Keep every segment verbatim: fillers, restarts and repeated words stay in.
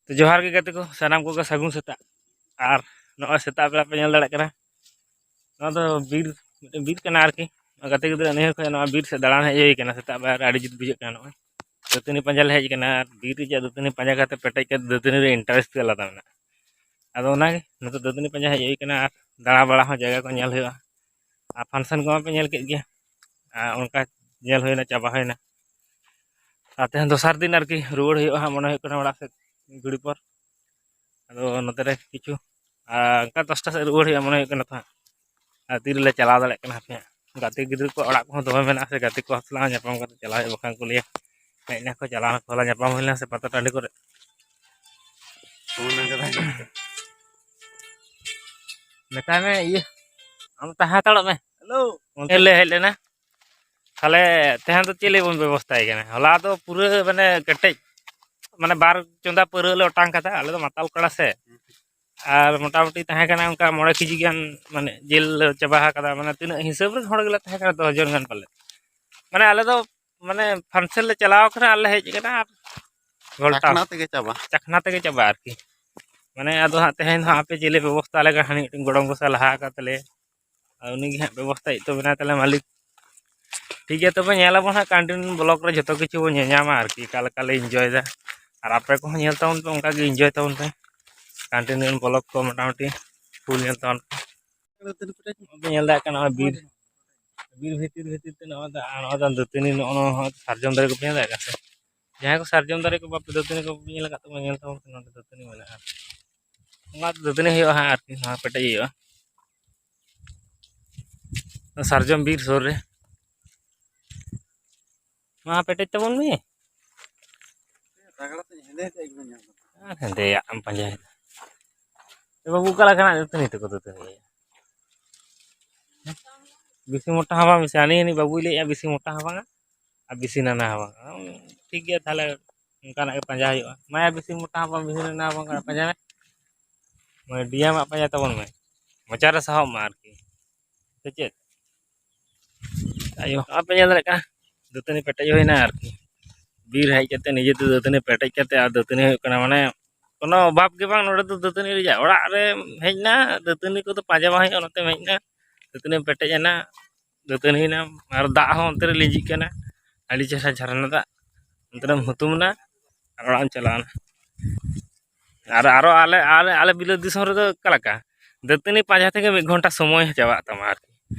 ᱛᱚ ᱡᱚᱦᱟᱨ ᱜᱮ ᱜᱟᱛᱮ ᱠᱚ, ᱥᱟᱱᱟᱢ ᱠᱚᱜᱮ ᱥᱟᱹᱜᱩᱱ ᱥᱮᱛᱟᱜ᱾ ᱟᱨ ᱱᱚᱜᱼᱚᱭ ᱥᱮᱛᱟᱜ ᱵᱮᱲᱟ ᱯᱮ ᱧᱮᱞ ᱫᱟᱲᱮᱭᱟᱜ ᱠᱟᱱᱟ, ᱱᱚᱣᱟ ᱫᱚ ᱵᱤᱨ, ᱢᱤᱫᱴᱮᱱ ᱵᱤᱨ ᱠᱟᱱᱟ ᱟᱨᱠᱤ᱾ ᱜᱟᱛᱮ ᱜᱤᱫᱽᱨᱟᱹ ᱱᱟᱹᱭᱦᱟᱹᱨ ᱠᱷᱚᱱ ᱱᱚᱣᱟ ᱵᱤᱨ ᱥᱮᱫ ᱫᱟᱬᱟᱱ ᱦᱮᱡ ᱦᱩᱭ ᱠᱟᱱᱟ ᱥᱮᱛᱟᱜ ᱵᱮᱲᱟ ᱨᱮ, ᱟᱹᱰᱤ ᱡᱩᱛ ᱵᱩᱡᱷᱟᱹᱜ ᱠᱟᱱᱟ᱾ ᱱᱚᱜᱼᱚᱭ ᱫᱟᱹᱛᱟᱹᱱᱤ ᱯᱟᱸᱡᱟ ᱞᱮ ᱦᱮᱡ ᱠᱟᱱᱟ, ᱟᱨ ᱵᱤᱨ ᱨᱮᱭᱟᱜ ᱫᱟᱹᱛᱟᱹᱱᱤ ᱯᱟᱸᱡᱟ ᱠᱟᱛᱮ ᱯᱮᱴᱮᱡ ᱠᱟᱛᱮ ᱫᱟᱹᱛᱟᱹᱱᱤ ᱨᱮ interest ᱜᱮ ᱟᱞᱟᱫᱟ ᱢᱮᱱᱟᱜᱼᱟ᱾ ᱟᱫᱚ ᱚᱱᱟᱜᱮ ᱱᱤᱛᱚᱜ ᱫᱟᱹᱛᱟᱹᱱᱤ ᱯᱟᱸᱡᱟ ᱦᱮᱡ ᱦᱩᱭ ᱠᱟᱱᱟ, ᱟᱨ ᱫᱟᱬᱟ ᱵᱟᱲᱟ ᱦᱚᱸ ᱡᱟᱭᱜᱟ ᱠᱚ ᱧᱮᱞ ᱦᱩᱭᱩᱜᱼᱟ᱾ ᱟᱨ function ᱠᱚᱢᱟ ᱯᱮ ᱧᱮᱞ ᱠᱮᱫ ᱜᱮᱭᱟ, ᱟᱨ ᱚᱱᱠᱟ ᱧᱮᱞ ᱦᱩᱭᱱᱟ, ᱪᱟᱵᱟ ᱦᱩᱭᱱᱟ᱾ ᱟᱨ ᱛᱮᱦᱮᱧ ᱫᱚᱥᱟᱨ ᱫᱤᱱ ᱟᱨᱠᱤ ᱨᱩᱣᱟᱹᱲ ᱦᱩᱭᱩᱜᱼᱟ ᱦᱟᱸᱜ, ᱢᱚᱱᱮ ᱦᱩᱭᱩᱜ ᱠᱟᱱᱟ ᱚᱲᱟᱜ ᱥᱮᱫ ᱜᱷᱩᱲᱤ ᱯᱚᱨ᱾ ᱟᱫᱚ ᱱᱚᱛᱮ ᱨᱮ ᱠᱤᱪᱷᱩ, ᱟᱨ ᱚᱱᱠᱟ ᱫᱚᱥᱴᱟ ᱥᱮᱫ ᱨᱩᱣᱟᱹᱲ ᱦᱩᱭᱩᱜᱼᱟ ᱢᱚᱱᱮ ᱦᱩᱭᱩᱜ ᱠᱟᱱᱟ ᱛᱚ ᱦᱟᱸᱜ᱾ ᱟᱨ ᱛᱤᱨᱮᱞᱮ ᱪᱟᱞᱟᱣ ᱫᱟᱲᱮᱭᱟᱜ ᱠᱟᱱᱟ ᱦᱟᱯᱮ ᱦᱟᱸᱜ᱾ ᱜᱟᱛᱮ ᱜᱤᱫᱽᱨᱟᱹ ᱠᱚ ᱚᱲᱟᱜ ᱠᱚᱦᱚᱸ ᱫᱚᱢᱮ ᱢᱮᱱᱟᱜᱼᱟ ᱥᱮ, ᱜᱟᱛᱮ ᱠᱚ ᱥᱟᱞᱟᱜ ᱧᱟᱯᱟᱢ ᱠᱟᱛᱮ ᱪᱟᱞᱟᱣ ᱦᱩᱭᱩᱜᱼᱟ, ᱵᱟᱠᱷᱟᱱ ᱠᱚ ᱞᱟᱹᱭᱟ ᱦᱮᱡ ᱮᱱᱟ ᱠᱚ, ᱪᱟᱞᱟᱣ ᱮᱱᱟ ᱠᱚ, ᱦᱚᱞᱟ ᱧᱟᱯᱟᱢ ᱦᱩᱭ ᱞᱮᱱᱟ ᱥᱮ ᱯᱟᱛᱟ ᱴᱟᱺᱰᱤ ᱠᱚᱨᱮ᱾ ᱚᱱᱟ ᱠᱟᱛᱷᱟ ᱜᱮ᱾ ᱢᱮᱛᱟᱭ ᱢᱮ ᱤᱭᱟᱹ, ᱟᱢ ᱛᱟᱦᱮᱸ ᱦᱟᱛᱟᱲᱚᱜ ᱢᱮ᱾ ᱦᱮᱞᱳ᱾ ᱚᱱᱛᱮ ᱞᱮ ᱦᱮᱡ ᱞᱮᱱᱟ᱾ ᱛᱟᱦᱞᱮ ᱛᱮᱦᱮᱧ ᱫᱚ ᱪᱮᱫ ᱞᱟᱹᱜᱤᱫ ᱵᱚᱱ ᱵᱮᱵᱚᱥᱛᱷᱟᱭ ᱠᱟᱱᱟ? ᱦᱚᱞᱟ ᱫᱚ ᱯᱩᱨᱟᱹ ᱢᱟᱱᱮ ᱠᱮᱴᱮᱡ, ᱢᱟᱱᱮ ᱵᱟᱨ ᱪᱚᱸᱫᱟ ᱯᱟᱹᱣᱨᱟᱹ ᱞᱮ ᱚᱴᱟᱝ ᱠᱟᱫᱟ᱾ ᱟᱞᱮ ᱫᱚ ᱢᱟᱛᱟᱞ ᱠᱚᱲᱟ ᱥᱮ᱾ ᱟᱨ ᱢᱚᱴᱟᱢᱩᱴᱤ ᱛᱟᱦᱮᱸ ᱠᱟᱱᱟ ᱚᱱᱠᱟ ᱢᱚᱬᱮ ᱠᱮᱡᱤ ᱜᱟᱱ, ᱢᱟᱱᱮ ᱡᱤᱞ ᱞᱮ ᱪᱟᱵᱟ ᱟᱠᱟᱫᱟ᱾ ᱢᱟᱱᱮ ᱛᱤᱱᱟᱹᱜ ᱦᱤᱥᱟᱹᱵ ᱨᱮᱱ ᱦᱚᱲ ᱜᱮᱞᱮ ᱛᱟᱦᱮᱸ ᱠᱟᱱᱟ, ᱫᱚᱥ ᱡᱚᱱ ᱜᱟᱱ ᱯᱟᱞᱮ᱾ ᱢᱟᱱᱮ ᱟᱞᱮ ᱫᱚ ᱢᱟᱱᱮ function ᱞᱮ ᱪᱟᱞᱟᱣ ᱠᱟᱱᱟ ᱟᱨ ᱞᱮ ᱦᱮᱡ ᱠᱟᱱᱟ, ᱟᱨ ᱜᱷᱚᱞᱴᱟᱣ᱾ ᱪᱟᱠᱷᱱᱟ ᱛᱮᱜᱮ ᱪᱟᱵᱟ᱾ ᱪᱟᱠᱷᱱᱟ ᱛᱮᱜᱮ ᱪᱟᱵᱟ ᱟᱨᱠᱤ᱾ ᱢᱟᱱᱮ ᱟᱫᱚ ᱦᱟᱸᱜ ᱛᱮᱦᱮᱧ ᱫᱚ ᱦᱟᱸᱜ ᱟᱯᱮ ᱪᱮᱫ ᱞᱮ ᱵᱮᱵᱚᱥᱛᱷᱟ ᱞᱮ ᱠᱟᱱᱟ, ᱦᱟᱹᱱᱤ ᱢᱤᱫᱴᱮᱱ ᱜᱚᱲᱚᱢ ᱜᱚᱥᱟ ᱞᱟᱦᱟ ᱟᱠᱟᱫ ᱛᱟᱞᱮᱭᱟ᱾ ᱟᱨ ᱩᱱᱤ ᱜᱮ ᱦᱟᱸᱜ ᱵᱮᱵᱚᱥᱛᱷᱟ ᱦᱩᱭᱩᱜ ᱛᱟᱵᱚᱱᱟ ᱛᱟᱦᱞᱮ ᱢᱟᱹᱞᱤᱠ᱾ ᱴᱷᱤᱠ ᱜᱮᱭᱟ, ᱛᱚᱵᱮ ᱧᱮᱞ ᱟᱵᱚᱱ ᱦᱟᱸᱜ continue vlog ᱨᱮ, ᱡᱚᱛᱚ ᱠᱤᱪᱷᱩ ᱵᱚᱱ ᱧᱮᱞᱧᱟᱢᱟ ᱟᱨᱠᱤ, ᱚᱠᱟ ᱞᱮᱠᱟ ᱞᱮ enjoy ᱫᱟ᱾ ᱟᱨ ᱟᱯᱮ ᱠᱚᱦᱚᱸ ᱧᱮᱞ ᱛᱟᱵᱚᱱ ᱯᱮ, ᱚᱱᱠᱟ ᱜᱮ enjoy ᱛᱟᱵᱚᱱ ᱯᱮ᱾ Continue vlog ᱠᱚ ᱢᱚᱴᱟᱢᱩᱴᱤ full ᱧᱮᱞ ᱛᱟᱵᱚᱱ ᱯᱮ᱾ ᱧᱮᱞ ᱫᱟᱲᱮᱭᱟᱜ ᱠᱟᱱᱟ ᱱᱚᱣᱟ ᱵᱤᱨ, ᱵᱤᱨ ᱵᱷᱤᱛᱤᱨ ᱵᱷᱤᱛᱤᱨ ᱛᱮ ᱱᱚᱣᱟ ᱫᱚ, ᱟᱨ ᱱᱚᱣᱟ ᱫᱚ ᱫᱟᱹᱛᱟᱹᱱᱤ, ᱱᱚᱜᱼᱚ ᱱᱚᱣᱟ ᱦᱚᱸ ᱥᱟᱨᱡᱚᱢ ᱫᱟᱨᱮ ᱠᱚᱯᱮ ᱧᱮᱞ ᱫᱟᱲᱮᱭᱟᱜ ᱠᱟᱱᱟ ᱥᱮ? ᱡᱟᱦᱟᱸᱭ ᱠᱚ ᱥᱟᱨᱡᱚᱢ ᱫᱟᱨᱮ ᱠᱚ ᱵᱟᱯᱮ, ᱫᱟᱹᱛᱟᱹᱱᱤ ᱠᱚ ᱵᱟᱯᱮ ᱧᱮᱞ ᱟᱠᱟᱫ ᱛᱟᱵᱚᱱᱟ, ᱧᱮᱞ ᱛᱟᱵᱚᱱ ᱯᱮ, ᱱᱚᱣᱟ ᱫᱚ ᱫᱟᱹᱛᱟᱹᱱᱤ ᱢᱮᱱᱟᱜᱼᱟ᱾ ᱚᱱᱟ ᱫᱟᱹᱛᱟᱹᱱᱤ ᱦᱩᱭᱩᱜᱼᱟ ᱦᱟᱸᱜ ᱟᱨᱠᱤ, ᱱᱚᱣᱟ ᱯᱮᱴᱮᱡ ᱦᱩᱭᱩᱜᱼᱟ᱾ ᱥᱟᱨᱡᱚᱢ ᱵᱤᱨ ᱥᱩᱨ ᱨᱮ᱾ ᱢᱟ ᱯᱮᱴᱮᱡ ᱛᱟᱵᱚᱱ ᱢᱮ᱾ ᱨᱟᱜᱽᱲᱟ ᱛᱮ ᱦᱮᱸᱫᱮ ᱦᱮᱸᱫᱮ ᱜᱮ ᱧᱟᱢ ᱠᱟᱫᱟ᱾ ᱟᱨ ᱦᱮᱸᱫᱮᱭᱟᱜ ᱮᱢ ᱯᱟᱸᱡᱟᱭᱮᱫᱟ᱾ ᱮ ᱵᱟᱹᱵᱩ, ᱚᱠᱟ ᱞᱮᱠᱟᱱᱟᱜ ᱫᱟᱹᱛᱟᱹᱱᱤ ᱛᱮᱠᱚ ᱫᱟᱹᱛᱟᱹᱱᱤᱭᱟ? ᱵᱮᱥᱤ ᱢᱚᱴᱟ ᱦᱚᱸ ᱵᱟᱝ, ᱵᱮᱥᱤ ᱟᱹᱱᱤᱡ ᱟᱹᱱᱤᱡ ᱵᱟᱹᱵᱩᱭ ᱞᱟᱹᱭᱮᱫᱼᱟ, ᱵᱮᱥᱤ ᱢᱚᱴᱟ ᱦᱚᱸ ᱵᱟᱝᱟ ᱟᱨ ᱵᱮᱥᱤ ᱱᱟᱱᱟ ᱦᱚᱸ ᱵᱟᱝᱟ᱾ ᱴᱷᱤᱠ ᱜᱮᱭᱟ, ᱛᱟᱦᱞᱮ ᱚᱱᱠᱟᱱᱟᱜ ᱜᱮ ᱯᱟᱸᱡᱟ ᱦᱩᱭᱩᱜᱼᱟ᱾ ᱢᱟᱭᱟ ᱵᱮᱥᱤ ᱢᱚᱴᱟ ᱦᱚᱸ ᱵᱟᱝ, ᱵᱮᱥᱤ ᱱᱟᱱᱟ ᱦᱚᱸ ᱵᱟᱝ, ᱯᱟᱸᱡᱟᱭ ᱢᱮ᱾ ᱢᱟᱱᱮ ᱰᱤᱭᱟᱢᱟᱜ ᱯᱟᱸᱡᱟ ᱛᱟᱵᱚᱱ ᱢᱮ, ᱢᱚᱪᱟ ᱨᱮ ᱥᱟᱦᱚᱵ ᱢᱟ ᱟᱨᱠᱤ, ᱥᱮ ᱪᱮᱫ? ᱟᱭᱳ, ᱟᱯᱮ ᱧᱮᱞ ᱫᱟᱲᱮᱭᱟᱜ ᱠᱟᱱᱟ, ᱫᱟᱹᱛᱟᱹᱱᱤ ᱯᱮᱴᱮᱡ ᱦᱩᱭᱱᱟ ᱟᱨᱠᱤ᱾ ᱵᱤᱨ ᱦᱮᱡ ᱠᱟᱛᱮ ᱱᱤᱡᱮᱛᱮ ᱫᱟᱹᱛᱟᱹᱱᱤ ᱯᱮᱴᱮᱡ ᱠᱟᱛᱮ, ᱟᱨ ᱫᱟᱹᱛᱟᱹᱱᱤ ᱦᱩᱭᱩᱜ ᱠᱟᱱᱟ ᱢᱟᱱᱮ ᱠᱳᱱᱳ ᱚᱵᱷᱟᱵᱽ ᱜᱮ ᱵᱟᱝ ᱱᱚᱰᱮ ᱫᱚ ᱫᱟᱹᱛᱟᱹᱱᱤ ᱨᱮᱭᱟᱜ᱾ ᱚᱲᱟᱜ ᱨᱮ ᱦᱮᱡ ᱮᱱᱟ, ᱫᱟᱹᱛᱟᱹᱱᱤ ᱠᱚᱫᱚ ᱯᱟᱸᱡᱟ ᱵᱟᱝ ᱦᱩᱭᱩᱜᱼᱟ, ᱱᱚᱛᱮᱢ ᱦᱮᱡ ᱮᱱᱟ, ᱫᱟᱹᱛᱟᱹᱱᱤᱢ ᱯᱮᱴᱮᱡ ᱮᱱᱟ, ᱫᱟᱹᱛᱟᱹᱱᱤ ᱮᱱᱟᱢ, ᱟᱨ ᱫᱟᱜ ᱦᱚᱸ ᱚᱱᱛᱮ ᱨᱮ ᱞᱤᱸᱡᱤᱜ ᱠᱟᱱᱟ, ᱟᱹᱰᱤ ᱪᱮᱦᱨᱟ ᱡᱷᱟᱨᱱᱟ ᱫᱟᱜ, ᱚᱱᱛᱮ ᱨᱮᱢ ᱦᱩᱛᱩᱢ ᱮᱱᱟ ᱟᱨ ᱚᱲᱟᱜ ᱮᱢ ᱪᱟᱞᱟᱣ ᱮᱱᱟ᱾ ᱟᱨ ᱟᱨᱚ ᱟᱞᱮ ᱟᱞᱮ ᱟᱞᱮ ᱵᱤᱞᱟᱹᱛ ᱫᱤᱥᱚᱢ ᱨᱮᱫᱚ ᱚᱠᱟ ᱞᱮᱠᱟ, ᱫᱟᱹᱛᱟᱹᱱᱤ ᱯᱟᱸᱡᱟ ᱛᱮᱜᱮ ᱢᱤᱫ ᱜᱷᱚᱱᱴᱟ ᱥᱚᱢᱚᱭ ᱦᱚᱸ ᱪᱟᱵᱟᱜ ᱛᱟᱢᱟ ᱟᱨᱠᱤ᱾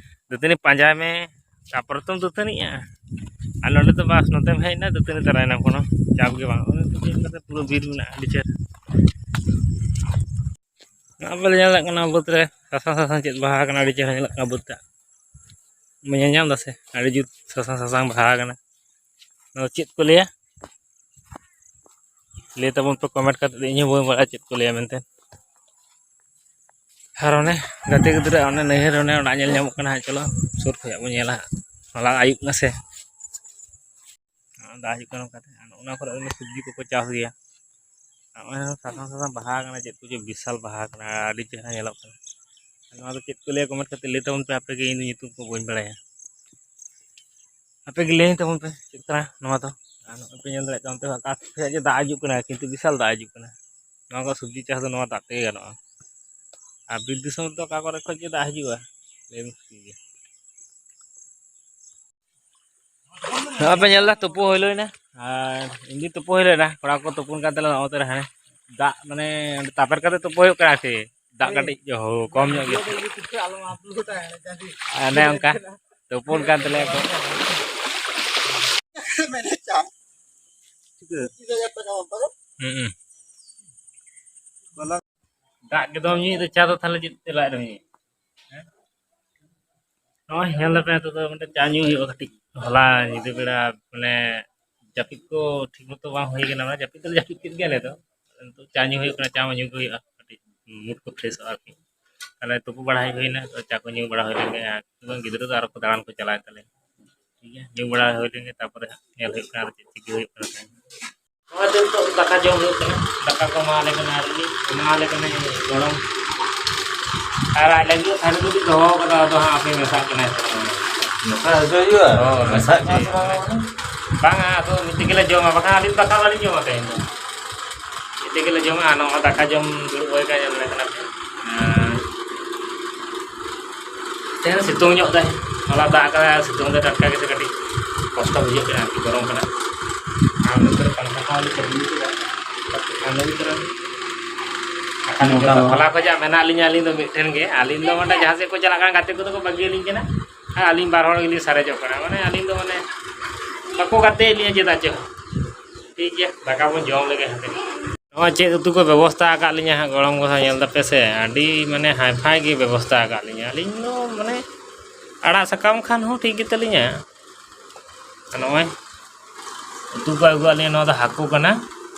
ᱫᱟᱹᱛᱟᱹᱱᱤ ᱯᱟᱸᱡᱟᱭ ᱢᱮ, ᱛᱟᱨᱯᱚᱨᱮ ᱛᱚᱢ ᱫᱟᱹᱛᱟᱹᱱᱤᱜᱼᱟ᱾ ᱟᱨ ᱱᱚᱰᱮ ᱫᱚ ᱵᱟᱥ, ᱱᱚᱛᱮᱢ ᱦᱮᱡ ᱮᱱᱟ, ᱫᱟᱹᱛᱟᱹᱱᱤ ᱛᱟᱨᱟᱭᱮᱱᱟᱢ, ᱠᱳᱱᱳ ᱪᱟᱯ ᱜᱮ ᱵᱟᱝ᱾ ᱚᱱᱮ ᱫᱟᱹᱛᱟᱹᱱᱤ ᱠᱟᱛᱮ ᱯᱩᱨᱟᱹ ᱵᱤᱨ ᱢᱮᱱᱟᱜᱼᱟ, ᱟᱹᱰᱤ ᱪᱮᱦᱨᱟ᱾ ᱱᱚᱣᱟ ᱯᱮ ᱧᱮᱞ ᱫᱟᱲᱮᱭᱟᱜ ᱠᱟᱱᱟ ᱵᱟᱹᱫᱽ ᱨᱮ ᱥᱟᱥᱟᱝ ᱥᱟᱥᱟᱝ ᱪᱮᱫ ᱵᱟᱦᱟ ᱠᱟᱱᱟ, ᱟᱹᱰᱤ ᱪᱮᱦᱨᱟ ᱧᱮᱞᱚᱜ ᱠᱟᱱᱟ ᱵᱟᱹᱫᱽ ᱴᱟᱜ᱾ ᱧᱮᱞ ᱧᱟᱢ ᱫᱟ ᱥᱮ? ᱟᱹᱰᱤ ᱡᱩᱛ ᱥᱟᱥᱟᱝ ᱥᱟᱥᱟᱝ ᱵᱟᱦᱟ ᱠᱟᱱᱟ᱾ ᱱᱚᱣᱟ ᱪᱮᱫ ᱠᱚ ᱞᱟᱹᱭᱟ? ᱞᱟᱹᱭ ᱛᱟᱵᱚᱱ ᱯᱮ ᱠᱚᱢᱮᱱᱴ ᱠᱟᱛᱮ, ᱤᱧ ᱦᱚᱸ ᱵᱟᱹᱧ ᱵᱟᱲᱟᱭᱟ ᱪᱮᱫ ᱠᱚ ᱞᱟᱹᱭᱟ ᱢᱮᱱᱛᱮ᱾ ᱟᱨ ᱚᱱᱮ ᱜᱟᱛᱮ ᱜᱤᱫᱽᱨᱟᱹ ᱚᱱᱮ ᱱᱟᱹᱭᱦᱟᱹᱨ ᱚᱱᱮ ᱚᱲᱟᱜ ᱧᱮᱞ ᱧᱟᱢᱚᱜ ᱠᱟᱱᱟ ᱦᱟᱸᱜ, ᱪᱚᱞᱚ ᱥᱩᱨ ᱠᱷᱚᱱᱟᱜ ᱵᱚᱱ ᱧᱮᱞᱟ ᱦᱟᱸᱜ᱾ ᱦᱚᱞᱟ ᱟᱹᱭᱩᱵ ᱱᱟᱥᱮ ᱫᱟᱜ ᱦᱤᱡᱩᱜ ᱠᱟᱱᱟ ᱚᱱᱠᱟᱛᱮ᱾ ᱟᱨ ᱚᱱᱟ ᱠᱚᱨᱮ ᱚᱱᱮ ᱥᱚᱵᱽᱡᱤ ᱠᱚᱠᱚ ᱪᱟᱥ ᱜᱮᱭᱟ᱾ ᱟᱨ ᱚᱱᱮ ᱥᱟᱥᱟᱝ ᱥᱟᱥᱟᱝ ᱵᱟᱦᱟ ᱠᱟᱱᱟ, ᱪᱮᱫ ᱠᱚᱪᱚ ᱵᱤᱥᱟᱞ ᱵᱟᱦᱟ ᱠᱟᱱᱟ, ᱟᱹᱰᱤ ᱪᱮᱦᱨᱟ ᱧᱮᱞᱚᱜ ᱠᱟᱱᱟ᱾ ᱟᱨ ᱱᱚᱣᱟ ᱫᱚ ᱪᱮᱫ ᱠᱚ ᱞᱟᱹᱭᱟ ᱠᱚᱢᱮᱱᱴ ᱠᱟᱛᱮ ᱞᱟᱹᱭ ᱛᱟᱵᱚᱱ ᱯᱮ ᱟᱯᱮ ᱜᱮ, ᱤᱧ ᱫᱚ ᱧᱩᱛᱩᱢ ᱠᱚ ᱵᱟᱹᱧ ᱵᱟᱲᱟᱭᱟ᱾ ᱟᱯᱮ ᱜᱮ ᱞᱟᱹᱭ ᱛᱟᱵᱚᱱ ᱯᱮ ᱪᱮᱫ ᱠᱟᱱᱟ ᱱᱚᱣᱟ ᱫᱚ᱾ ᱟᱨ ᱱᱚᱜᱼᱚᱭ ᱯᱮ ᱧᱮᱞ ᱫᱟᱲᱮᱭᱟᱜ ᱠᱟᱱᱟ ᱚᱱᱛᱮ ᱚᱠᱟ ᱥᱮᱫ ᱠᱷᱚᱱᱟᱜ ᱡᱮ ᱫᱟᱜ ᱦᱤᱡᱩᱜ ᱠᱟᱱᱟ, ᱠᱤᱱᱛᱩ ᱵᱤᱥᱟᱞ ᱫᱟᱜ ᱦᱤᱡᱩᱜ ᱠᱟᱱᱟ᱾ ᱱᱚᱣᱟ ᱠᱚ ᱥᱚᱵᱽᱡᱤ ᱪᱟᱥ ᱫᱚ ᱱᱚᱣᱟ ᱫᱟᱜ ᱛᱮᱜᱮ ᱜᱟᱱᱚᱜᱼᱟ᱾ ᱟᱨ ᱵᱤᱨ ᱫᱤᱥᱚᱢ ᱨᱮᱫᱚ ᱚᱠᱟ ᱠᱚᱨᱮ ᱠᱷᱚᱱ ᱡᱮ ᱫᱟᱜ ᱦᱤᱡᱩᱜᱼᱟ, ᱞᱟᱹᱭ ᱢᱩᱥᱠᱤᱞ ᱜᱮᱭᱟ᱾ ᱱᱚᱜᱼᱚᱭ ᱯᱮ ᱧᱮᱞ ᱮᱫᱟ, ᱛᱩᱯᱩ ᱦᱩᱭ ᱞᱮᱱᱟ᱾ ᱟᱨ ᱤᱧ ᱜᱮ ᱛᱩᱯᱩ ᱦᱩᱭ ᱞᱮᱱᱟ, ᱠᱚᱲᱟ ᱠᱚ ᱛᱩᱯᱩᱱ ᱠᱟᱱ ᱛᱟᱞᱮ ᱱᱚᱜᱼᱚ ᱱᱚᱛᱮ ᱨᱮ᱾ ᱦᱟᱱᱮ ᱫᱟᱜ ᱢᱟᱱᱮ ᱚᱸᱰᱮ ᱛᱟᱯᱮᱨ ᱠᱟᱛᱮ ᱛᱩᱯᱩ ᱦᱩᱭᱩᱜ ᱠᱟᱱᱟ ᱟᱨᱠᱤ᱾ ᱫᱟᱜ ᱠᱟᱹᱴᱤᱡ ᱦᱳ, ᱠᱚᱢ ᱧᱚᱜ ᱜᱮᱭᱟ᱾ ᱚᱱᱮ ᱚᱱᱠᱟ ᱛᱩᱯᱩᱱ ᱠᱟᱱ ᱛᱟᱞᱮᱭᱟ ᱠᱚ᱾ ᱦᱩᱸ, ᱦᱩᱸ᱾ ᱫᱟᱜ ᱜᱮ ᱫᱚᱢ ᱧᱩᱭᱮᱫ ᱫᱚ, ᱪᱟ ᱫᱚ ᱛᱟᱦᱞᱮ ᱪᱮᱫ ᱛᱮ ᱞᱟᱡ ᱨᱮᱢ ᱧᱩᱭᱟ? ᱦᱮᱸ? ᱱᱚᱜᱼᱚᱭ ᱧᱮᱞ ᱫᱟᱯᱮ, ᱱᱤᱛᱚᱜ ᱫᱚ ᱢᱤᱫᱴᱮᱱ ᱪᱟ ᱧᱩ ᱦᱩᱭᱩᱜᱼᱟ ᱠᱟᱹᱴᱤᱡ᱾ ᱦᱚᱞᱟ ᱧᱤᱫᱟᱹ ᱵᱮᱲᱟ ᱢᱟᱱᱮ ᱡᱟᱹᱯᱤᱫ ᱠᱚ ᱴᱷᱤᱠ ᱢᱚᱛᱚ ᱵᱟᱝ ᱦᱩᱭ ᱠᱟᱱᱟ, ᱢᱟᱱᱮ ᱡᱟᱹᱯᱤᱫ ᱫᱚᱞᱮ ᱡᱟᱹᱯᱤᱫ ᱠᱮᱫ ᱜᱮᱭᱟ ᱟᱞᱮ ᱫᱚ᱾ ᱱᱤᱛᱚᱜ ᱪᱟ ᱧᱩ ᱦᱩᱭᱩᱜ ᱠᱟᱱᱟ, ᱪᱟ ᱢᱟ ᱧᱩ ᱜᱮ ᱦᱩᱭᱩᱜᱼᱟ, ᱠᱟᱹᱴᱤᱡ ᱢᱩᱰ ᱠᱚ ᱯᱷᱨᱮᱥᱚᱜᱼᱟ ᱟᱨᱠᱤ᱾ ᱛᱟᱦᱞᱮ ᱛᱩᱯᱩ ᱵᱟᱲᱟ ᱦᱩᱭ ᱦᱩᱭᱱᱟ, ᱛᱚ ᱪᱟ ᱠᱚ ᱧᱩ ᱵᱟᱲᱟ ᱦᱩᱭ ᱞᱮᱱ ᱜᱮ, ᱟᱨ ᱜᱤᱫᱽᱨᱟᱹ ᱫᱚ ᱟᱨᱚ ᱠᱚ ᱫᱟᱬᱟᱱ ᱠᱚ ᱪᱟᱞᱟᱜ ᱛᱟᱞᱮᱭᱟ᱾ ᱴᱷᱤᱠ ᱜᱮᱭᱟ, ᱧᱩ ᱵᱟᱲᱟ ᱦᱩᱭ ᱞᱮᱱ ᱜᱮ, ᱛᱟᱨᱯᱚᱨᱮ ᱦᱟᱸᱜ ᱧᱮᱞ ᱦᱩᱭᱩᱜ ᱠᱟᱱᱟ ᱟᱨ ᱪᱮᱫ ᱪᱤᱠᱟᱹ ᱦᱩᱭᱩᱜ ᱠᱟᱱᱟ ᱛᱟᱦᱮᱸᱧ᱾ ᱱᱚᱜᱼᱚᱭ ᱛᱚ ᱱᱤᱛᱚᱜ ᱫᱟᱠᱟ ᱡᱚᱢ ᱦᱩᱭᱩᱜ ᱠᱟᱱᱟ, ᱫᱟᱠᱟ ᱠᱚ ᱮᱢᱟᱣᱟᱞᱮ ᱠᱟᱱᱟ ᱟᱨ ᱩᱱᱤ ᱮᱢᱟᱣᱟᱞᱮ ᱠᱟᱱᱟᱭ ᱜᱚᱲᱚᱢ᱾ ᱟᱨ ᱟᱡ ᱞᱟᱹᱜᱤᱫ ᱦᱚᱸ ᱛᱷᱟᱹᱨᱤ ᱠᱟᱹᱴᱤᱡ ᱫᱚᱦᱚ ᱠᱟᱫᱟ, ᱟᱫᱚ ᱦᱟᱸᱜ ᱟᱯᱮ ᱢᱮᱥᱟᱜ ᱠᱟᱱᱟᱭ ᱥᱮ ᱵᱟᱝ? ᱢᱮᱥᱟ ᱦᱚᱪᱚ ᱦᱩᱭᱩᱜᱼᱟ᱾ ᱦᱳᱭ, ᱢᱮᱥᱟ ᱢᱮᱥᱟ ᱦᱚᱪᱚ ᱦᱩᱭᱩᱜᱼᱟ᱾ ᱦᱩᱭᱩᱜᱼᱟ᱾ ᱵᱟᱝᱟ, ᱟᱫᱚ ᱢᱤᱫ ᱛᱮᱜᱮ ᱞᱮ ᱡᱚᱢᱟ, ᱵᱟᱠᱷᱟᱱ ᱟᱹᱞᱤᱧ ᱫᱟᱠᱟ ᱵᱟᱹᱞᱤᱧ ᱡᱚᱢᱟ ᱛᱮᱦᱮᱧ ᱫᱚ᱾ ᱛᱮᱜᱮ ᱞᱮ ᱡᱚᱢᱟ᱾ ᱟᱨ ᱱᱚᱣᱟ ᱫᱟᱠᱟ ᱡᱚᱢ ᱫᱩᱲᱩᱵ ᱦᱩᱭ ᱠᱟᱱᱟ, ᱧᱮᱞ ᱫᱟᱲᱮᱭᱟᱜ ᱠᱟᱱᱟ ᱯᱮ᱾ ᱟᱨ ᱛᱮᱦᱮᱧ ᱥᱤᱛᱩᱝ ᱧᱚᱜ ᱫᱟᱭ, ᱦᱚᱞᱟ ᱫᱟᱜ ᱠᱟᱫᱟᱭ, ᱟᱨ ᱥᱤᱛᱩᱝ ᱫᱟᱭ ᱴᱟᱴᱠᱟ ᱜᱮᱥᱮ, ᱠᱟᱹᱴᱤᱡ ᱠᱚᱥᱴᱚ ᱵᱩᱡᱷᱟᱹᱜ ᱠᱟᱱᱟ ᱟᱨᱠᱤ, ᱜᱚᱨᱚᱢ ᱠᱟᱱᱟ᱾ ᱟᱨ ᱱᱚᱛᱮ ᱨᱮ ᱯᱟᱝᱠᱷᱟ ᱠᱚᱦᱚᱸ ᱞᱤᱧ ᱪᱟᱹᱞᱩ ᱠᱮᱫᱟ᱾ ᱟᱨ ᱱᱚᱛᱮ ᱨᱮ ᱱᱚᱝᱠᱟ ᱦᱚᱞᱟ ᱠᱷᱚᱱᱟᱜ ᱢᱮᱱᱟᱜ ᱞᱤᱧᱟ ᱟᱹᱞᱤᱧ ᱫᱚ ᱢᱤᱫ ᱴᱷᱮᱱ ᱜᱮ᱾ ᱟᱹᱞᱤᱧ ᱫᱚ ᱢᱟᱱᱮ ᱡᱟᱦᱟᱸ ᱥᱮᱫ ᱠᱚ ᱪᱟᱞᱟᱜ ᱠᱟᱱᱟ, ᱜᱟᱛᱮ ᱠᱚᱫᱚ ᱠᱚ ᱵᱟᱹᱜᱤᱭᱟᱹᱞᱤᱧ ᱠᱟᱱᱟ, ᱟᱨ ᱟᱹᱞᱤᱧ ᱵᱟᱨ ᱦᱚᱲ ᱜᱮᱞᱤᱧ ᱥᱟᱨᱮᱡᱚᱜ ᱠᱟᱱᱟ᱾ ᱢᱟᱱᱮ ᱟᱹᱞᱤᱧ ᱫᱚ ᱢᱟᱱᱮ ᱵᱟᱠᱚ ᱜᱟᱛᱮᱭᱮᱫ ᱞᱤᱧᱟ ᱪᱮᱫᱟᱜ ᱪᱚ᱾ ᱴᱷᱤᱠ ᱜᱮᱭᱟ, ᱫᱟᱠᱟ ᱵᱚᱱ ᱡᱚᱢ ᱞᱮᱜᱮ ᱦᱟᱸᱜ᱾ ᱱᱚᱜᱼᱚᱭ ᱪᱮᱫ ᱩᱛᱩ ᱠᱚ ᱵᱮᱵᱚᱥᱛᱟ ᱟᱠᱟᱫ ᱞᱤᱧᱟ ᱦᱟᱸᱜ ᱜᱚᱲᱚᱢ ᱠᱚ ᱥᱟᱶ, ᱧᱮᱞ ᱫᱟᱯᱮ ᱥᱮ, ᱟᱹᱰᱤ ᱢᱟᱱᱮ ᱦᱟᱭ ᱯᱷᱟᱭ ᱜᱮ ᱵᱮᱵᱚᱥᱛᱟ ᱟᱠᱟᱫ ᱞᱤᱧᱟ᱾ ᱟᱹᱞᱤᱧ ᱫᱚ ᱢᱟᱱᱮ ᱟᱲᱟᱜ ᱥᱟᱠᱟᱢ ᱠᱷᱟᱱ ᱦᱚᱸ ᱴᱷᱤᱠ ᱜᱮᱛᱟᱞᱤᱧᱟ᱾ ᱟᱨ ᱱᱚᱜᱼᱚᱭ ᱩᱛᱩ ᱠᱚ ᱟᱹᱜᱩᱣᱟᱜ ᱞᱤᱧᱟ, ᱱᱚᱣᱟ ᱫᱚ ᱦᱟᱹᱠᱩ ᱠᱟᱱᱟ,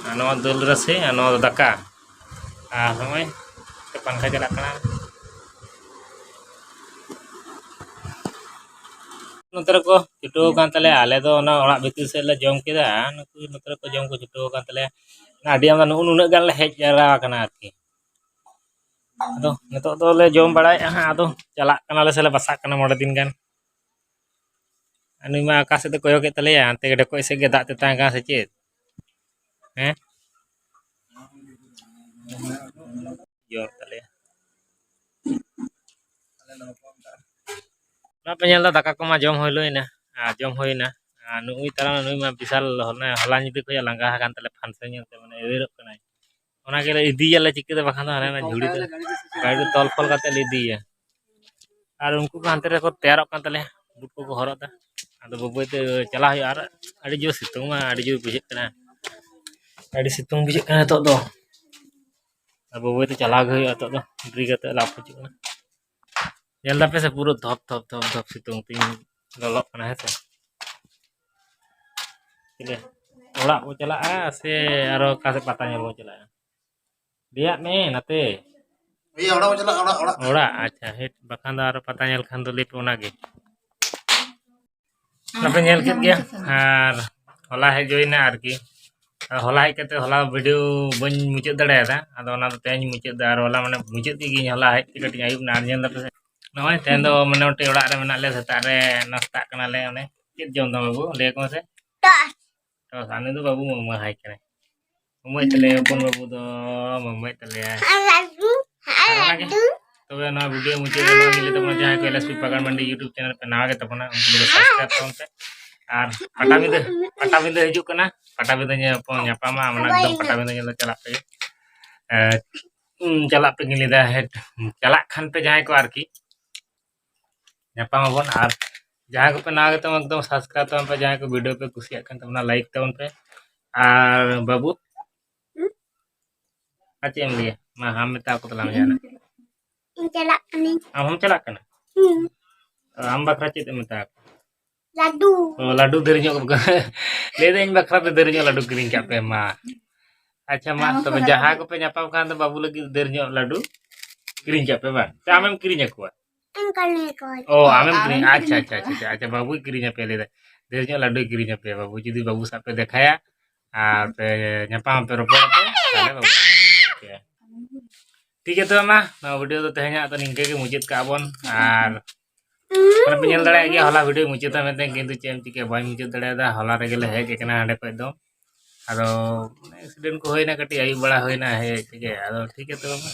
ᱟᱨ ᱱᱚᱣᱟ ᱫᱟᱹᱞ ᱨᱟᱥᱮ, ᱟᱨ ᱱᱚᱣᱟ ᱫᱚ ᱫᱟᱠᱟ᱾ ᱟᱨ ᱱᱚᱜᱼᱚᱭ ᱯᱟᱝᱠᱷᱟ ᱪᱟᱞᱟᱜ ᱠᱟᱱᱟ᱾ ᱱᱚᱛᱮ ᱨᱮᱠᱚ ᱪᱷᱩᱴᱟᱹᱣ ᱟᱠᱟᱱ ᱛᱟᱞᱮᱭᱟ᱾ ᱟᱞᱮ ᱫᱚ ᱚᱱᱟ ᱚᱲᱟᱜ ᱵᱷᱤᱛᱤᱨ ᱥᱮᱫ ᱞᱮ ᱡᱚᱢ ᱠᱮᱫᱟ, ᱟᱨ ᱱᱩᱠᱩ ᱱᱚᱛᱮ ᱨᱮᱠᱚ ᱡᱚᱢ ᱠᱚ ᱪᱷᱩᱴᱟᱹᱣ ᱟᱠᱟᱱ ᱛᱟᱞᱮᱭᱟ᱾ ᱟᱹᱰᱤ ᱟᱢᱫᱟ, ᱱᱩᱜᱼᱩ ᱱᱩᱱᱟᱹᱜ ᱜᱟᱱ ᱞᱮ ᱦᱮᱡ ᱡᱟᱣᱨᱟ ᱟᱠᱟᱱᱟ ᱟᱨᱠᱤ᱾ ᱟᱫᱚ ᱱᱤᱛᱚᱜ ᱫᱚᱞᱮ ᱡᱚᱢ ᱵᱟᱲᱟᱭᱮᱫᱼᱟ ᱦᱟᱸᱜ, ᱟᱫᱚ ᱪᱟᱞᱟᱜ ᱠᱟᱱᱟᱞᱮ ᱥᱮ ᱞᱮ ᱵᱟᱥᱟᱜ ᱠᱟᱱᱟ ᱢᱚᱬᱮ ᱫᱤᱱ ᱜᱟᱱ᱾ ᱟᱨ ᱱᱩᱭ ᱢᱟ ᱚᱠᱟ ᱥᱮᱫ ᱫᱚ ᱠᱚᱭᱚᱜᱮᱫ ᱛᱟᱞᱮᱭᱟ, ᱦᱟᱱᱛᱮ ᱰᱷᱮᱠᱚᱡ ᱥᱮᱫ ᱜᱮ ᱫᱟᱜ ᱛᱮᱛᱟᱝ ᱠᱟᱱᱟ ᱥᱮ ᱪᱮᱫ? ᱦᱮᱸ? ᱡᱚᱢ ᱛᱟᱞᱮᱭᱟ᱾ ᱚᱱᱟ ᱯᱮ ᱧᱮᱞ ᱮᱫᱟ, ᱫᱟᱠᱟ ᱠᱚᱢᱟ ᱡᱚᱢ ᱦᱩᱭᱞᱮᱱᱟ, ᱟᱨ ᱡᱚᱢ ᱦᱩᱭᱱᱟ᱾ ᱟᱨ ᱱᱩᱭ ᱛᱟᱞᱟ, ᱱᱩᱭ ᱢᱟ ᱵᱤᱥᱟᱞ ᱦᱚᱞᱟ, ᱦᱚᱞᱟ ᱧᱤᱫᱟᱹ ᱠᱷᱚᱱ ᱞᱟᱸᱜᱟ ᱟᱠᱟᱱ ᱛᱟᱞᱮ, ᱯᱷᱟᱱᱥᱮ ᱧᱮᱞ ᱛᱮ ᱢᱟᱱᱮ ᱮᱣᱮᱨᱚᱜ ᱠᱟᱱᱟᱭ᱾ ᱚᱱᱟ ᱜᱮᱞᱮ ᱤᱫᱤᱭᱟᱞᱮ ᱪᱤᱠᱟᱹᱛᱮ, ᱵᱟᱠᱷᱟᱱ ᱫᱚ ᱦᱟᱱᱮ ᱚᱱᱟ ᱡᱷᱩᱲᱤ ᱛᱮ ᱜᱟᱹᱰᱤ ᱛᱚᱞ ᱯᱷᱚᱞ ᱠᱟᱛᱮ ᱞᱮ ᱤᱫᱤᱭᱟ᱾ ᱟᱨ ᱩᱱᱠᱩ ᱠᱚ ᱦᱟᱱᱛᱮ ᱨᱮᱠᱚ ᱛᱮᱭᱟᱨᱚᱜ ᱠᱟᱱ ᱛᱟᱞᱮᱭᱟ, ᱵᱩᱴ ᱠᱚᱠᱚ ᱦᱚᱨᱚᱜ ᱮᱫᱟ᱾ ᱟᱫᱚ ᱵᱟᱹᱭ ᱵᱟᱹᱭ ᱛᱮ ᱪᱟᱞᱟᱜ ᱦᱩᱭᱩᱜᱼᱟ᱾ ᱟᱨ ᱟᱹᱰᱤ ᱡᱳᱨ ᱥᱤᱛᱩᱝ ᱢᱟ, ᱟᱹᱰᱤ ᱡᱳᱨ ᱵᱩᱡᱷᱟᱹᱜ ᱠᱟᱱᱟ, ᱟᱹᱰᱤ ᱥᱤᱛᱩᱝ ᱵᱩᱡᱷᱟᱹᱜ ᱠᱟᱱᱟ ᱱᱤᱛᱚᱜ ᱫᱚ᱾ ᱟᱨ ᱵᱟᱹᱭ ᱵᱟᱹᱭ ᱛᱮ ᱪᱟᱞᱟᱣ ᱜᱮ ᱦᱩᱭᱩᱜᱼᱟ ᱱᱤᱛᱚᱜ ᱫᱚ, ᱰᱮᱨᱤ ᱠᱟᱛᱮ ᱞᱟᱵᱷ ᱵᱟᱹᱪᱩᱜ ᱠᱟᱱᱟ᱾ ᱧᱮᱞ ᱫᱟᱯᱮ ᱥᱮ, ᱯᱩᱨᱟᱹ ᱫᱷᱚᱯ ᱫᱷᱚᱯ ᱫᱷᱚᱯ ᱫᱷᱚᱯ ᱥᱤᱛᱩᱝ ᱛᱤᱧ ᱞᱚᱞᱚᱜ ᱠᱟᱱᱟ, ᱦᱮᱸ ᱥᱮ? ᱪᱮᱞᱮ, ᱚᱲᱟᱜ ᱵᱚ ᱪᱟᱞᱟᱜᱼᱟ ᱥᱮ ᱟᱨᱚ ᱚᱠᱟ ᱥᱮᱫ ᱯᱟᱛᱟ ᱧᱮᱞ ᱵᱚ ᱪᱟᱞᱟᱜᱼᱟ? ᱞᱟᱹᱭᱟᱜ ᱢᱮ ᱱᱟᱛᱮ᱾ ᱤᱭᱟᱹ, ᱚᱲᱟᱜ ᱵᱚ ᱪᱟᱞᱟᱜᱼᱟ, ᱚᱲᱟᱜ, ᱚᱲᱟᱜ᱾ ᱚᱲᱟᱜ, ᱟᱪᱪᱷᱟ, ᱦᱮᱸ, ᱵᱟᱠᱷᱟᱱ ᱫᱚ ᱟᱨᱚ ᱯᱟᱛᱟ ᱧᱮᱞ ᱠᱷᱟᱱ ᱫᱚ ᱞᱟᱹᱭ ᱯᱮ ᱚᱱᱟᱜᱮ᱾ ᱟᱯᱮ ᱧᱮᱞ ᱠᱮᱫ ᱜᱮᱭᱟ᱾ ᱟᱨ ᱦᱚᱞᱟ ᱦᱮᱡ ᱦᱩᱭᱱᱟ ᱟᱨᱠᱤ᱾ ᱟᱨ ᱦᱚᱞᱟ ᱦᱮᱡ ᱠᱟᱛᱮ ᱦᱚᱞᱟ ᱵᱷᱤᱰᱤᱭᱳ ᱵᱟᱹᱧ ᱢᱩᱪᱟᱹᱫ ᱫᱟᱲᱮᱭᱟᱫᱟ, ᱟᱫᱚ ᱚᱱᱟ ᱫᱚ ᱛᱮᱦᱮᱧ ᱢᱩᱪᱟᱹᱫ ᱫᱟ᱾ ᱟᱨ ᱦᱚᱞᱟ ᱢᱟᱱᱮ ᱢᱩᱪᱟᱹᱫ ᱠᱮᱫ ᱜᱤᱭᱟᱹᱧ, ᱦᱚᱞᱟ ᱦᱮᱡ ᱠᱟᱛᱮ ᱠᱟᱹᱴᱤᱡ ᱟᱹᱭᱩᱵ ᱮᱱᱟ᱾ ᱟᱨ ᱧᱮᱞ ᱫᱟᱯᱮ ᱥᱮ, ᱱᱚᱜᱼᱚᱭ ᱛᱮᱦᱮᱧ ᱫᱚ ᱢᱚᱴᱟᱢᱩᱴᱤ ᱚᱲᱟᱜ ᱨᱮ ᱢᱮᱱᱟᱜ ᱞᱮᱭᱟ, ᱥᱮᱛᱟᱜ ᱨᱮ ᱱᱟᱥᱛᱟᱜ ᱠᱟᱱᱟᱞᱮ᱾ ᱚᱱᱮ ᱪᱮᱫ ᱡᱚᱢ ᱫᱟᱢ ᱵᱟᱹᱵᱩ, ᱞᱟᱹᱭ ᱟᱠᱚ ᱢᱮᱥᱮ᱾ ᱴᱚᱥ᱾ ᱴᱚᱥ, ᱟᱨ ᱱᱩᱭ ᱫᱚ ᱵᱟᱹᱵᱩ ᱮᱢᱟᱦᱟᱭ ᱠᱟᱱᱟᱭ᱾ ᱢᱟᱢᱟᱭ ᱛᱟᱞᱮᱭᱟ ᱦᱚᱯᱚᱱ ᱵᱟᱹᱵᱩ ᱫᱚ, ᱢᱟᱢᱟᱭ ᱛᱟᱞᱮᱭᱟ᱾ ᱟᱨ ᱚᱱᱟᱜᱮ᱾ ᱛᱚᱵᱮ ᱱᱚᱣᱟ ᱵᱷᱤᱰᱤᱭᱳ ᱢᱩᱪᱟᱹᱫ ᱨᱮ ᱱᱚᱣᱟ ᱜᱮ ᱞᱟᱹᱭ ᱛᱟᱵᱚᱱᱟ, ᱡᱟᱦᱟᱸᱭ ᱠᱚ ᱮᱞ ᱮᱥ ᱯᱤ ᱯᱟᱜᱟᱱ ᱢᱟᱱᱰᱤ YouTube ᱪᱮᱱᱮᱞ ᱯᱮ ᱱᱟᱣᱟ ᱜᱮ ᱛᱟᱵᱚᱱᱟ, ᱩᱱᱠᱩ ᱫᱚ ᱥᱟᱵᱥᱠᱨᱟᱭᱤᱵ ᱛᱟᱵᱚᱱ ᱯᱮ᱾ ᱟᱨ ᱯᱟᱴᱟᱵᱤᱸᱫᱟᱹ, ᱯᱟᱴᱟᱵᱤᱸᱫᱟᱹ ᱦᱤᱡᱩᱜ ᱠᱟᱱᱟ, ᱯᱟᱴᱟᱵᱤᱸᱫᱟᱹ ᱧᱮᱞ ᱧᱟᱯᱟᱢᱟ, ᱚᱱᱟ ᱮᱠᱫᱚᱢ ᱯᱟᱴᱟᱵᱤᱸᱫᱟᱹ ᱧᱮᱞ ᱫᱚ ᱪᱟᱞᱟᱜ ᱯᱮ᱾ ᱮ, ᱩᱸ, ᱪᱟᱞᱟᱜ ᱯᱮ ᱜᱤᱧ ᱞᱟᱹᱭᱫᱟ, ᱦᱮᱸ, ᱪᱟᱞᱟᱜ ᱠᱷᱟᱱ ᱯᱮ ᱡᱟᱦᱟᱸᱭ ᱠᱚ ᱟᱨᱠᱤ, ᱧᱟᱯᱟᱢ ᱟᱵᱚᱱ᱾ ᱟᱨ ᱡᱟᱦᱟᱸᱭ ᱠᱚᱯᱮ ᱱᱟᱣᱟ ᱜᱮᱛᱟᱵᱚᱱ, ᱮᱠᱫᱚᱢ ᱥᱟᱵᱥᱠᱨᱟᱭᱤᱵ ᱛᱟᱵᱚᱱ ᱯᱮ, ᱡᱟᱦᱟᱸᱭ ᱠᱚ ᱵᱷᱤᱰᱤᱭᱳ ᱯᱮ ᱠᱩᱥᱤᱭᱟᱜ ᱠᱷᱟᱱ ᱛᱟᱵᱚᱱᱟ, ᱞᱟᱭᱤᱠ ᱛᱟᱵᱚᱱ ᱯᱮ᱾ ᱟᱨ ᱵᱟᱹᱵᱩ, ᱟᱨ ᱪᱮᱫ ᱮᱢ ᱞᱟᱹᱭᱟ? ᱢᱟ, ᱟᱢ ᱢᱮᱛᱟ ᱠᱚ ᱛᱟᱞᱟᱝ ᱢᱮ ᱡᱟᱦᱟᱱᱟᱜ᱾ ᱤᱧ ᱪᱟᱞᱟᱜ ᱠᱟᱹᱱᱟᱹᱧ᱾ ᱟᱢ ᱦᱚᱸᱢ ᱪᱟᱞᱟᱜ ᱠᱟᱱᱟ? ᱦᱩᱸ᱾ ᱟᱢ ᱵᱟᱠᱷᱨᱟ ᱪᱮᱫ ᱮᱢ ᱢᱮᱛᱟ ᱠᱚᱣᱟ? ᱞᱟᱹᱰᱩ᱾ ᱚ, ᱞᱟᱹᱰᱩ ᱰᱷᱮᱨ ᱧᱚᱜ᱾ ᱞᱟᱹᱭ ᱫᱟᱹᱧ ᱤᱧ ᱵᱟᱠᱷᱨᱟ ᱛᱮ ᱰᱷᱮᱨ ᱧᱚᱜ ᱞᱟᱹᱰᱩ ᱠᱤᱨᱤᱧ ᱠᱟᱜ ᱯᱮ ᱢᱟ᱾ ᱟᱪᱪᱷᱟ, ᱢᱟ, ᱟᱢ ᱛᱚᱵᱮ ᱵᱟᱠᱷᱨᱟ ᱡᱟᱦᱟᱸᱭ ᱞᱟᱹᱰᱩ᱾ ᱠᱚᱯᱮ ᱧᱟᱯᱟᱢ ᱠᱷᱟᱱ ᱫᱚ ᱵᱟᱹᱵᱩ ᱞᱟᱹᱜᱤᱫ ᱰᱷᱮᱨ ᱧᱚᱜ ᱞᱟᱹᱰᱩ ᱠᱤᱨᱤᱧ ᱠᱟᱜ ᱯᱮ ᱵᱟᱝ? ᱥᱮ ᱟᱢᱮᱢ ᱠᱤᱨᱤᱧ ᱟᱠᱚᱣᱟ? ᱤᱧ ᱠᱤᱨᱤᱧ ᱟᱠᱚᱣᱟ᱾ ᱚ, ᱟᱢᱮᱢ ᱟᱢᱮᱢ ᱠᱤᱨᱤᱧ, ᱟᱪᱪᱷᱟ, ᱠᱤᱨᱤᱧ ᱟᱪᱪᱷᱟ, ᱟᱠᱚᱣᱟ᱾ ᱟᱪᱪᱷᱟ, ᱟᱪᱪᱷᱟ, ᱵᱟᱹᱵᱩᱭ ᱠᱤᱨᱤᱧ ᱟᱯᱮᱭᱟ ᱞᱟᱹᱭ ᱫᱟ᱾ ᱰᱷᱮᱨ ᱧᱚᱜ ᱞᱟᱹᱰᱩᱭ ᱠᱤᱨᱤᱧ ᱟᱯᱮᱭᱟ ᱵᱟᱹᱵᱩ, ᱡᱩᱫᱤ ᱵᱟᱹᱵᱩ ᱥᱟᱶ ᱯᱮ ᱫᱮᱠᱷᱟᱭᱟ ᱟᱨ ᱯᱮ ᱧᱟᱯᱟᱢ ᱟᱯᱮ, ᱨᱚᱯᱚᱲ ᱟᱯᱮ, ᱛᱟᱦᱞᱮ ᱵᱟᱹᱵᱩ ᱠᱤᱨᱤᱧ ᱟᱯᱮᱭᱟ᱾ ᱴᱷᱤᱠ ᱜᱮᱭᱟ, ᱛᱚᱵᱮ ᱢᱟ, ᱱᱚᱣᱟ ᱵᱷᱤᱰᱤᱭᱳ ᱫᱚ ᱛᱮᱦᱮᱧᱟᱜ ᱫᱚ ᱱᱤᱝᱠᱟᱹ ᱜᱮ ᱢᱩᱪᱟᱹᱫ ᱠᱟᱜᱼᱟ ᱵᱚᱱ᱾ ᱟᱨ ᱢᱟᱱᱮ ᱯᱮ ᱧᱮᱞ ᱫᱟᱲᱮᱭᱟᱜ ᱜᱮᱭᱟ, ᱦᱚᱞᱟ ᱵᱷᱤᱰᱤᱭᱳ ᱢᱩᱪᱟᱹᱫᱟ ᱢᱮᱱᱛᱮ, ᱠᱤᱱᱛᱩ ᱪᱮᱫ ᱮᱢ ᱪᱤᱠᱟᱹᱭᱟ, ᱵᱟᱹᱧ ᱢᱩᱪᱟᱹᱫ ᱫᱟᱲᱮᱭᱟᱫᱟ᱾ ᱦᱚᱞᱟ ᱨᱮᱜᱮ ᱞᱮ ᱦᱮᱡ ᱟᱠᱟᱱᱟ ᱦᱟᱸᱰᱮ ᱠᱷᱚᱡ ᱫᱚ᱾ ᱟᱫᱚ ᱮᱠᱥᱤᱰᱮᱱᱴ ᱠᱚ ᱦᱩᱭᱱᱟ, ᱠᱟᱹᱴᱤᱡ ᱟᱹᱭᱩᱵ ᱵᱮᱲᱟ ᱦᱩᱭᱱᱟ ᱦᱮᱡ ᱛᱮᱜᱮ᱾ ᱟᱫᱚ ᱴᱷᱤᱠ ᱜᱮᱭᱟ, ᱛᱚᱵᱮ ᱢᱟ᱾